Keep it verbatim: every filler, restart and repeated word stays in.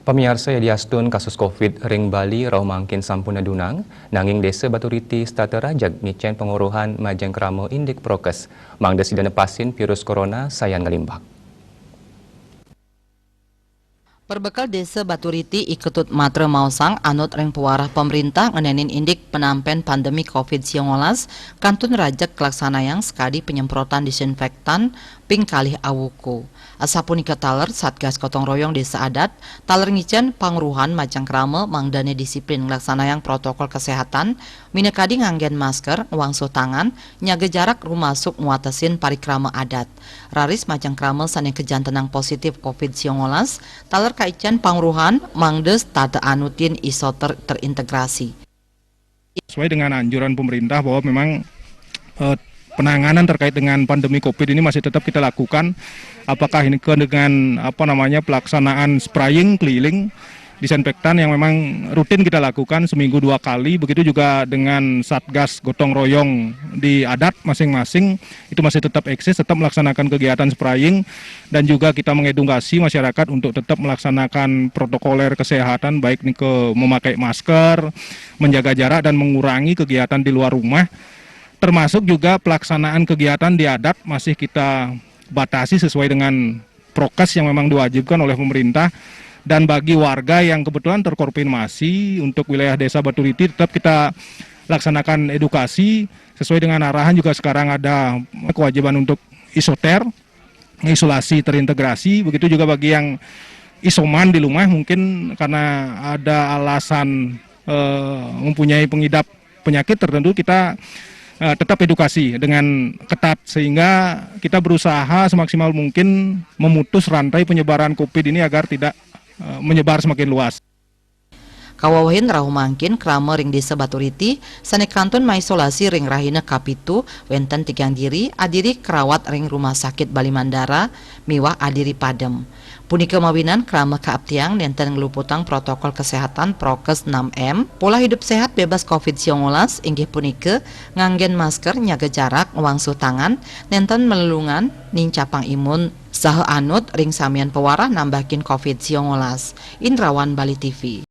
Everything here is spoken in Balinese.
Pamiarsa, yadiastun kasus covid ring Bali rauh mangkin sampun nedunang, nanging Desa Baturiti setata rajeg ngicen panguruhan majeng krama indik prokes, mangda sida nepasin virus corona sayan nglimbak. Perbekel Desa Baturiti I Ketut Matra maosang anut ring pawarah pamrintah ngenenin indik penampen pandemi covid siangolas, kantun rajeg kalaksanayang sakadi penyemprotan disinfektan ping kalih awuku. Asapunika taler Satgas Gotong Royong Desa Adat taler ngicen pangruhan majeng krama mangdane disiplin nglaksanayang protokol kesehatan, minakadi nganggen masker, ngwangsuh tangan, nyaga jarak rumasuk ngwatesin parikrama adat. Raris majeng krama sane kajantenang positif covid siangolas taler kaicen pangruhan mangda setata anutin isoter terintegrasi. Sesuai dengan anjuran pemerintah bahwa memang, eh, penanganan terkait dengan pandemi covid ini masih tetap kita lakukan. Apakah ini ke dengan, apa namanya, pelaksanaan spraying keliling disinfektan yang memang rutin kita lakukan seminggu dua kali, begitu juga dengan Satgas Gotong Royong di adat masing-masing, itu masih tetap eksis, tetap melaksanakan kegiatan spraying, dan juga kita mengedukasi masyarakat untuk tetap melaksanakan protokoler kesehatan, baik nike memakai masker, menjaga jarak, dan mengurangi kegiatan di luar rumah. Termasuk juga pelaksanaan kegiatan di adat masih kita batasi sesuai dengan prokes yang memang diwajibkan oleh pemerintah. Dan bagi warga yang kebetulan terkonfirmasi untuk wilayah Desa Baturiti, tetap kita laksanakan edukasi sesuai dengan arahan. Juga sekarang ada kewajiban untuk isoter, isolasi terintegrasi. Begitu juga bagi yang isoman di rumah, mungkin karena ada alasan, eh, mempunyai pengidap penyakit tertentu, kita, eh, tetap edukasi dengan ketat, sehingga kita berusaha semaksimal mungkin memutus rantai penyebaran covid ini agar tidak, eh, menyebar semakin luas. Kawewehin rauh mangkin krama ring Desa Baturiti sane kantun maisolasi ring rahina kapitu wenten tigang diri adiri krawat ring Rumah Sakit Bali Mandara miwah adiri padem. Punika mawinan krama kaaptiang nenten ngluputang protokol kesehatan prokes enam M, pola hidup sehat bebas covid siangolas, inggih punika nganggen masker, nyaga jarak, ngwangsuh tangan, nenten melelungan, nincapang imun, saha anut ring samian pawarah nambakin covid siangolas. Indrawan, Bali T V.